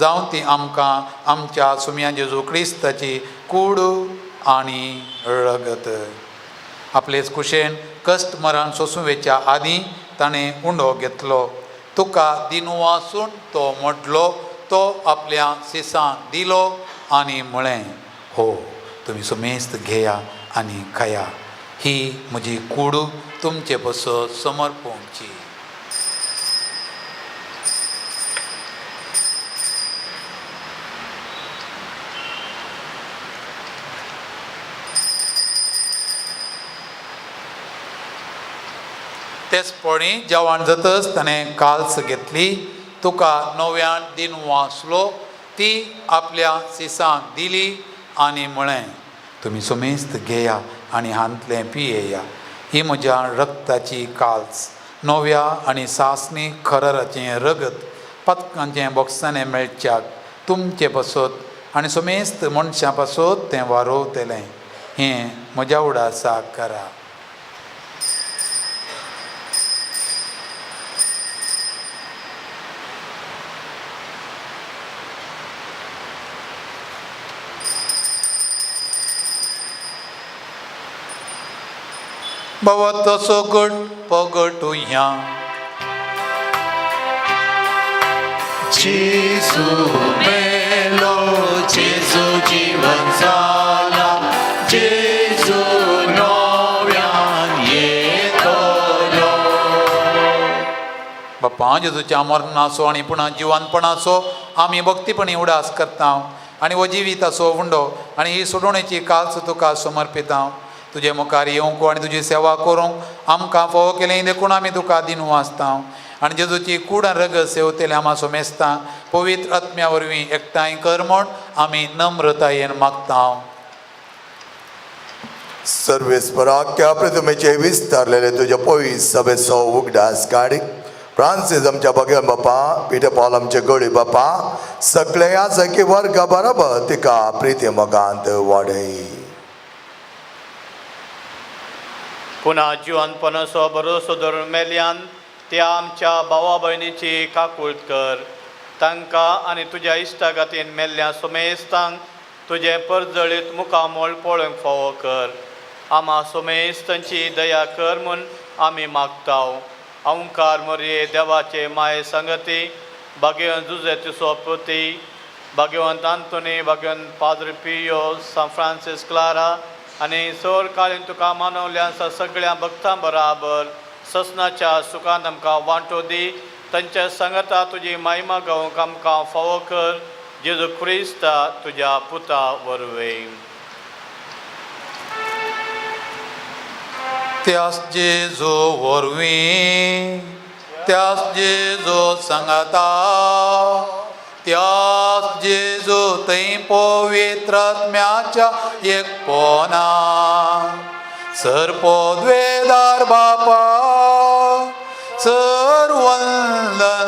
जावं ती आमकां आमच्या सुम्या जेजू क्रिस्ताची कूड आनी रगत. आपलेच कुशेन कश्ट मरण सोसूं वेच्या आदीं ताणें उंडो घेतलो तुका दिनवासून तो मोडलो तो आपल्या सिसांक दिलो आनी म्हळें हो तुमी सुमेस्त घेया आनी खाया ही म्हजी कूड तुमचे पसत समर्पणची. तेच पणी जेवण जातच ताणें काल्स घेतली तुका नव्यान दिन वाचलो ती आपल्या सिसांक दिली आनी म्हळें तुमी सुमेस्त घेया आनी हांतलें पियेया ही म्हज्या रक्ताची काल्स नव्या आनी सासणी खरराचें रगत पतकांचें बोक्सांनी मेळच्याक तुमचे पासत आनी सुमेस्त मनशां पासत तें वारोवतलें हें म्हज्या उडासाक करा. भवत सुगट पगटुया जेजू मेलो जेजू जीवन जाला जेजू नव्यान येतलो. बाप्पा जेजूच्या मरणाचो आनी पुणा जिवनपणाचो आमी भक्तीपणी उडास करता आनी हो जिविताचो उंडो आनी ही सोडोवणेची काल्स तुका समर्पिता. तुजे मुखार येवंक आनी तुजी सेवा करूंक आमकां फावो केलें देखून आमी तुका दिनू वाचता आनी जेजूची कूड आनी रगत सेवतले आमा सोमेस्ता पवित्र आत्म्या वरवीं एकठांय कर म्हूण आमी नम्रतायेन मागता. सर्वेस्पराख्या प्रतिमेचे विस्तारलेले तुज्या पवित्र सभेचो उगडास काड. फ्रांसीस आमच्या भगवान बापा पिटर पावल आमचे गळी बापा सगळ्या सखी वर्गा बरोबर तिका प्रिती मोगांत वाडय. पुन्हा जिवनपणाचो भरोसो धरून मेल्यान त्या आमच्या भावा भयणीची काकूळट कर तांकां आनी तुज्या इश्टागातीन मेल्ल्या सुमेस्तांक तुजें परजळीत मुखामळ पळोवंक फावो कर. आमा सुमेस्तांची दया कर म्हूण आमी मागता. अंकार मोरये देवाचे माये संगती भाग्यवंत जुजेती सोपती भाग्यवंत आंतोनी भाग्यवंत पाद्र पियो सान फ्रांसीस क्लारा आनी सोर काळीन तुका मानवल्या सगळ्या भक्तां बराबर ससनाच्या सुखान आमकां वांटो दी तांच्या सांगाता तुजी महिमा गावंक आमकां फावो कर जेजू क्रिस्ता तुज्या पुता वरवीं. त्यास जेजू वरवीं त्यास जेजू सांगाता त्यास जेजू थंय पवित्र आत्म्याच्या एकपणा सर पदवेदार बापा सर वंदन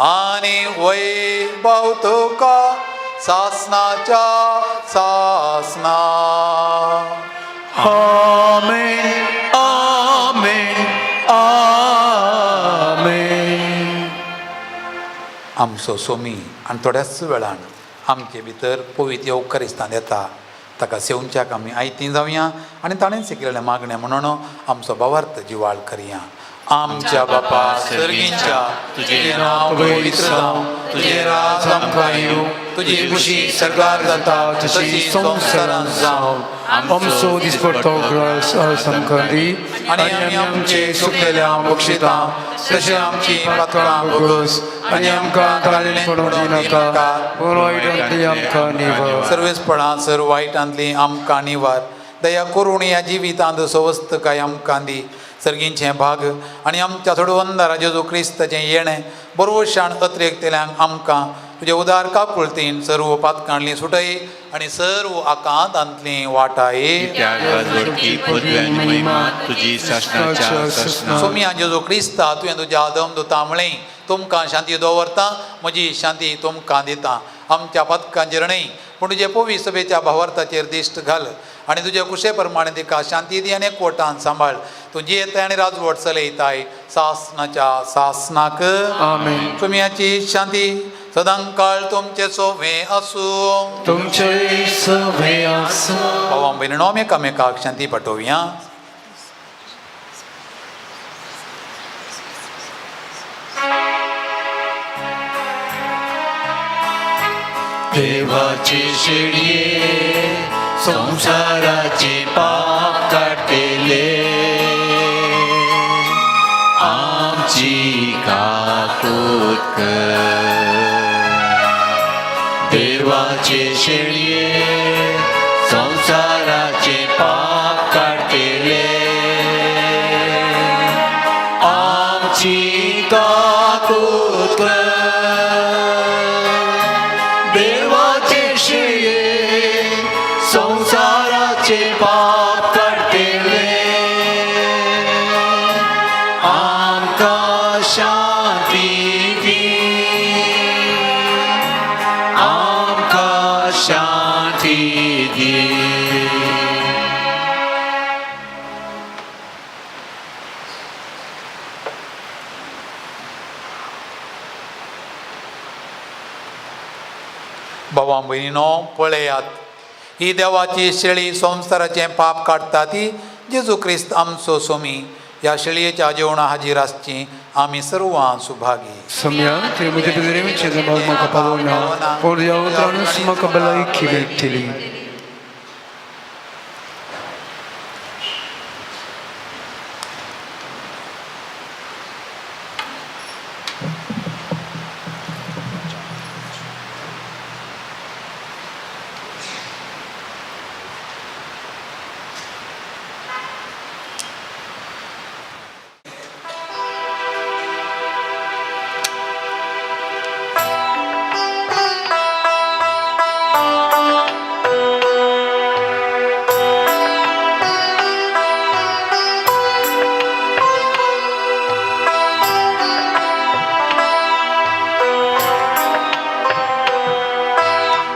आनी वैभव तुका सासनाच्या सासना. आमेन आमेन आमेन. आमचो सोमी आनी थोड्याच वेळान आमचे भितर पवित्र येवकारिस्तान येता ताका सेवच्याक आमी आयती जावया आनी ताणें शिकलेलें मागणें म्हणून आमचो भावार्थ जिवाळ करया. आमच्या बापा सर्गींच्या, तुजें नांव पवित्र जावं, तुजें राज आमकां येवं, तुजी खुशी सर्गार जाता तशी संवसारांत जावं. आमचो दिसपडतो ग्रास आज आमकां दी आनी आमी आमचे सुकलेल्या बक्षिता तशें आमची पातकां भोगस आनी आमकां ताळें पडूंक दिनाका, पूण वायटांतली आमकां निवार. सर्वेसपणां सर वायटांतली आमकां निवार. दया करून ह्या जिवितांत सवस्तकाय आमकां दी. सर्गींचें भाग आनी आमच्या थोडवंदारा जेजू क्रिस्ताचें येणें बरोवशान अत्रेकतेल्यांक आमकां तुजे उदार काकुळतीन सर्व पातकांतली सुटय आनी सर्व आकांतांतली वाटाय. महिमा तुजी सासणाच्या सासणा. सोमिया जेजू क्रिस्ता, तुवें तुज्या आदम दुता म्हळें, तुमकां शांती दवरता, म्हजी शांती तुमकां दिता. आमच्या पदकांचेर न्हय पूण तुजे पवी सभेच्या भावार्थाचेर दिश्ट घाल आनी तुजे कुशे प्रमाणे तिका शांती दी आनी एकवटान सांबाळ. तूं जियेताय आनी राजवट चलयताय सासनाच्या सासनाक. आमेन. तुमची शांती सदांकाळ तुमचे सोवे आसूं. तुमचे सवे आसूं. भावा भयणीनो, एकामेकाक शांती पाठोवया. देवाचे शेळये संसाराचे पाप काडटेले, आमची काकूत कर. देवाचे शेळये संसाराचे पाप काडटेले, आमची काकूत कर. देवाचे शेळये संसाराचे पाप काडटेले, आमकां शांती दी, आमकां शांती दी. भावा भयणीनो, पळयात, ही देवाची शेळी संवसाराचें पाप काडटा ती जेजू क्रिस्त आमचो सोमी. ह्या शेळयेच्या जेवणा हाजीर आसची आमी सर्वां सुभागी. सम्या ते म्हजे भितरेचे जमाव म्हाका पावना, पूण ह्या उतरानूच म्हाका भलायकी मेळटली.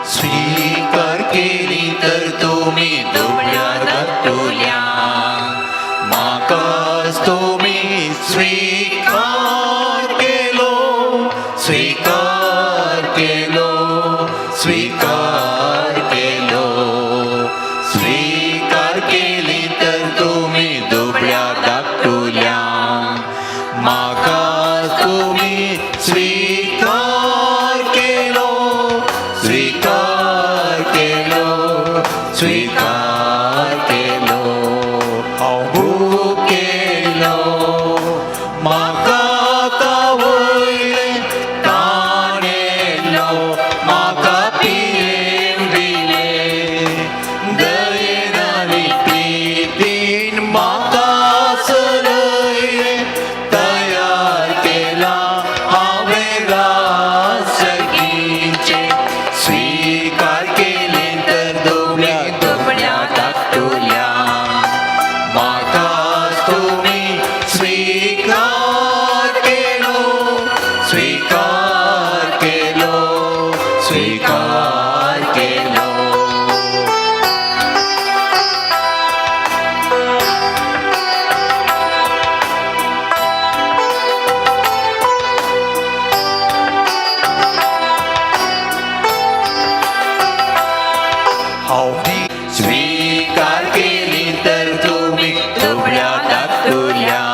स्वीकार केली तर तुम्ही दुबळ्या धाकटुल्या, म्हाकाच तुमी स्वीकार केलो, स्वीकार केलो, स्वीकार केलो. स्वीकार केली तर तुम्ही दुबळ्या धाकटुल्या, म्हाकाच तुमी स्वीकार केलो, स्वीकार केलो, स्वीकार केलो. हांव भुकेलो, म्हाका खावयलें, ताणेलो, म्हाका पियेवंक दिलें, दयेन आनी प्रितीन म्हाका चलयलें, तयार केला हांवें राज सर्गीचें. स्वीकार केलें तर दुबळ्या दुबळ्या धाकटुल्या, म्हाकाच तुमी स्वीकार केलो, स्वीकार केलो, स्वीकार केलो. स्वीकार केली तर तुम्ही दुबळ्या धाकटुल्या,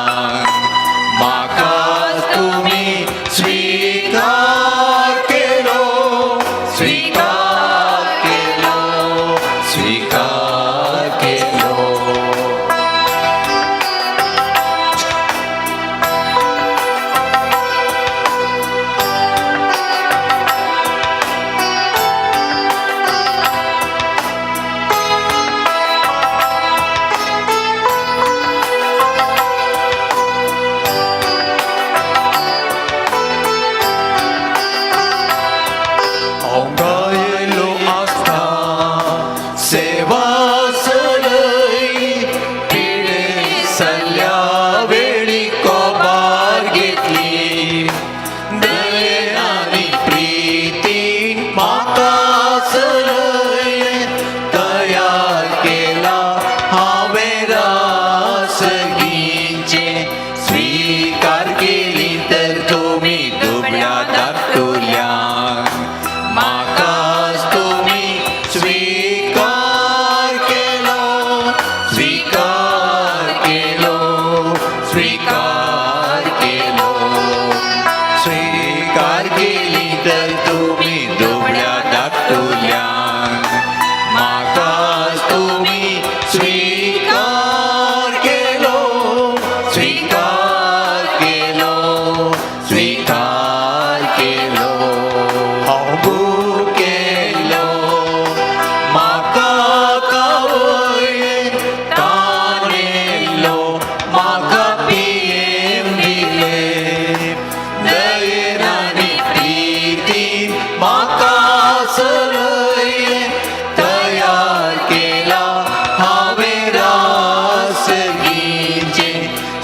सेवा सलयली पिडे सल्ल्या वेळी कोबार घेतली दये आनी प्रितीन म्हाका सलयलें तयार केला हांवें रासगीचें स्वीकार केली तर तुमी दुबळ्या धाकटुल्यांक म्हाकाच तुमी स्वीकार केलो स्वीकार केलो स्वीकार केलो स्वीकार केली तर तुमी दुबळ्या धाकटुल्यांक म्हाकाच तुमी स्वीकार केलो स्वीकार केलो स्वीकार केलो हांव भुकेलो म्हाका खावयलें तानेल्लो म्हाका पियेवंक दिलें दयेन आनी प्रितीन म्हाका सलयलें तयार केला हांवें रासगीचें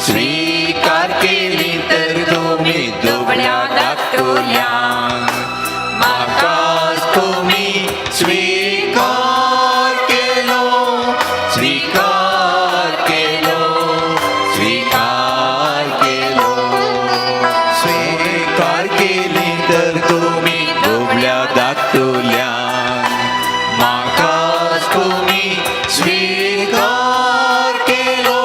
स्वीकार केली तर तुमी दुबळ्या धाकटुल्यांक म्हाकाच तुमी स्वीकार केलो स्वीकार केलो स्वीकार केलो स्वीकार केली तर तुमी दुबळ्या धाकटुल्यांक म्हाकाच तुमी स्वीकार केलो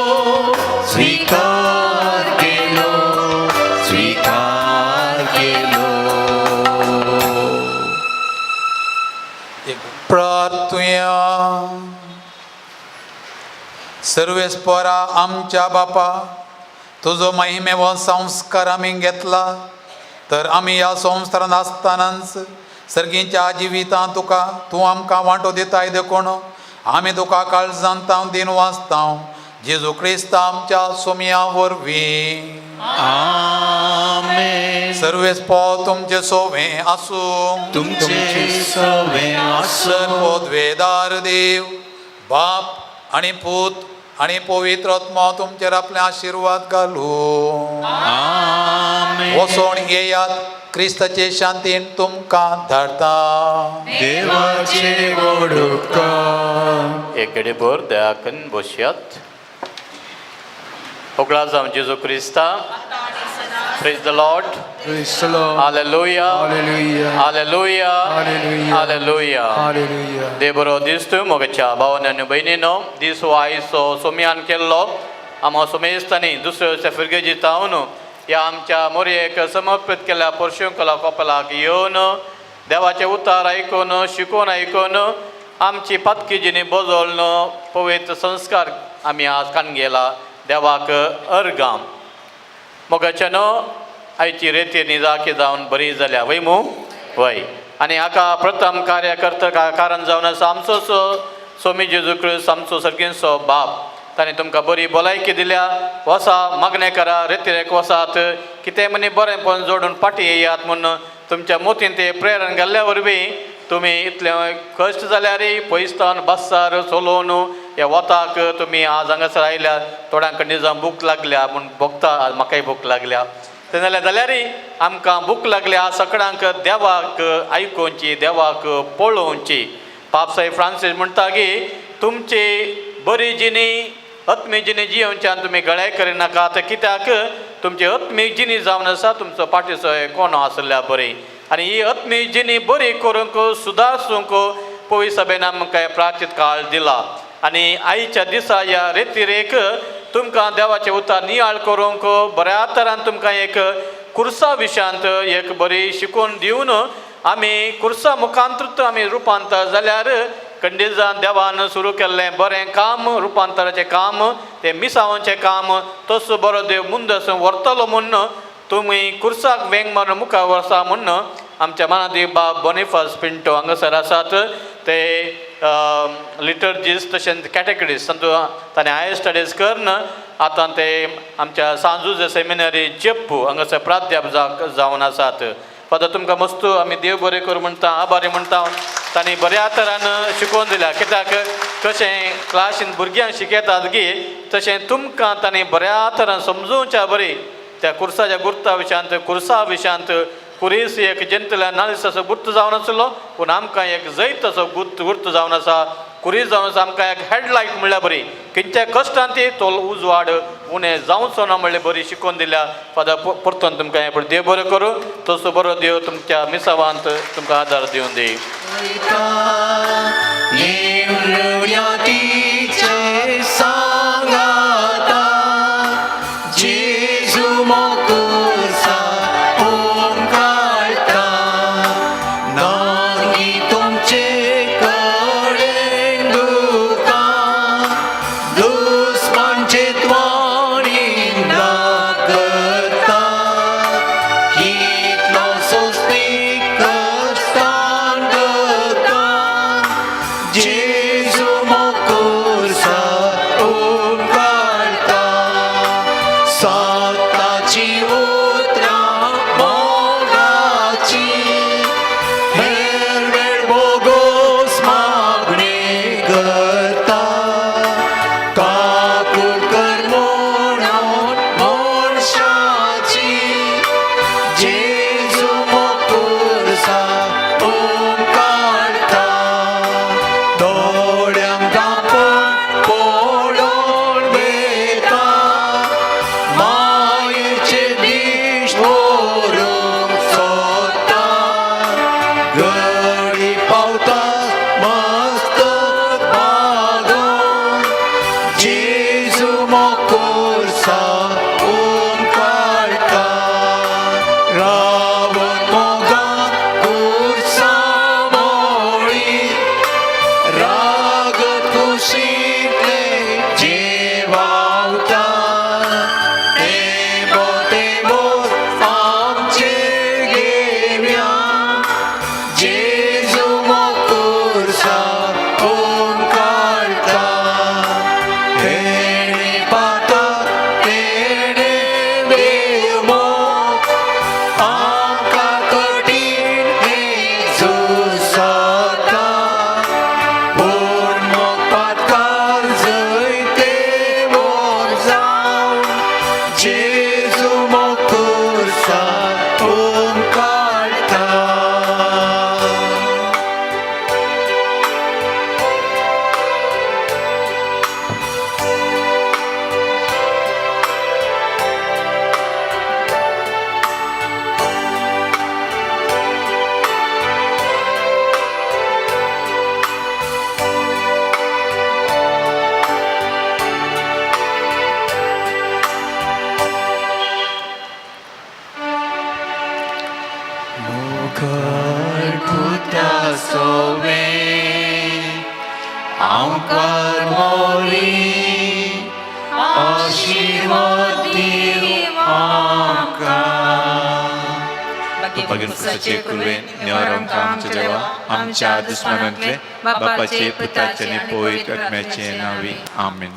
स्वीकार केलो स्वीकार केलो. प्रार्थुया. सर्वेस्परा आमच्या बापा, तुजो महिमेवो संस्कार आमी घेतला तर आमी ह्या संवसारांत आसतनाच सर्गीच्या जिवितांत तुका तूं आमकां वांटो दिताय देखून आमी तुका काळजांत तांव दिन वाचतांव जेजू क्रिस्त आमच्या सोमया वरवीं. आमेन. सर्वेस्पोर तुमचे सोवे आसूं. तुमचे सवे आसूं. पदवेदार देव बाप आणि पूत आणि पवित्र आत्मा तुमचेर आपले आशिर्वाद घालूं. आमेन. वचोन येयात, क्रिस्ताचे शांतीन तुमकां धाडता. देवाचे व्हड उपकार. एक घडीभर दया करून बसयात. उगडास जावं जेजू क्रिस्ता. Praise the Lord. Praise the Lord. Hallelujah. Hallelujah. Hallelujah. Hallelujah. Hallelujah. Hallelujah. देव बरो दीस तूं मोगच्या भावान आनी भयणीनो दीस हो आयचो सोमयान केल्लो आमकां सोमेस्तांनी दुसऱ्या फिरगेजी जावन ह्या आमच्या मोरयेक समर्पीत केल्या पोर्शुंकला कोपलाक येवन देवाचें उतार आयकून शिकून आयकून आमची पातकी जिणी बदलून पवित्र संस्कार आमी आज काणगेला देवाक अर्गां. मोगाच्या न्हू आयची रेती निजाकी जावन बरी जाल्या वय मू वय आनी हाका प्रथम कार्य करता कारण जावन आसा आमचोच सोमी जेजू क्रिस्त आमचो सर्गींचो बाप. ताणें तुमकां बरी भलायकी दिल्या. वसा मागणें करा, रेतिरेक वसात, कितें म्हणी बरेंपण जोडून फाटीं येयात म्हूण तुमच्या मोतीन ते प्रेरण घाल्ल्या वरवीं तुमी इतले कश्ट जाल्यारय पयसतान बस्सार चलोवन ह्या वताक तुमी आज हांगासर आयल्या. थोड्यांक निजाम भूक लागल्या म्हूण भोगता, आज म्हाकाय भूक लागल्या. तें जाल्यार जाल्यारय आमकां भूक लागल्या सगळ्यांक देवाक आयकोवची, देवाक पळोवची. पापसाई फ्रांसीस म्हणटा की तुमची बरी जिणी आत्मीक जिणी जियोवच्यान तुमी गळाय करिनाकात, कित्याक तुमची आत्मीक जिणी जावन आसा तुमचो पाटीचो कोणो आसल्या बरी. आनी ही आत्मीक जिणी बरी करूंक सुदारसूंक पवी सभेन आमकां प्राचीत काळ दिला. आनी आयच्या दिसा ह्या रेतिरेक तुमकां देवाचें उतर नियाळ करूंक बऱ्या तरान तुमकां एक कुर्सा विशयांत एक बरी शिकवण दिवन आमी कुर्सा मुखांतृत आमी रुपांतर जाल्यार कंडीजान देवान सुरू केल्लें बरें काम, रुपांतराचें काम, तें मिसावांचें काम तसो बरो देव मुंदसून व्हरतलो म्हूण तुमी कुर्साक वेंग मारून मुखार वसा म्हूण आमच्या मनांत बाब बोनिफास पिंटो हांगासर आसात. ते लिटर्जीस तशेंच कॅटेगरीज तातूंत ताणें हायर स्टडीज करून आतां ते आमच्या सांजुजे सेमिनरी चेप्पू हांगासर प्राध्यापक जावन आसात. फादर तुमकां मस्तू आमी देव बरें करूं म्हणटा, आभारी म्हणटा. तांणी बऱ्या तरान शिकोवन दिल्या. कित्याक कशें क्लासीन भुरग्यांक शिकयतात की तशें तुमकां तांणी बऱ्या तरान समजोवच्या बरी त्या कुर्साच्या गुर्ता विशयांत, कुर्सा विशयांत. कुरीस एक जंतल्या नालिसाचो गुर्त जावन आसलो, पूण आमकां एक जैत असो गुर्त गुर्त जावन आसा. कुरीस जावन आसा आमकां एक हेडलायट म्हणल्यार बरी, खंयच्या कश्टान ती तो उजवाड उणें जावचो ना म्हणल्यार बरी शिकोवन दिल्या. फादर परतून तुमकां हें पण देव बरो करूं, तसो बरो देव तुमच्या मिसावांत तुमकां आदार दिवन दी. आमच्या दुस्मनांतले बापाचे, पुताचे आनी पवित्र आत्म्याचे नांवी, आमेन.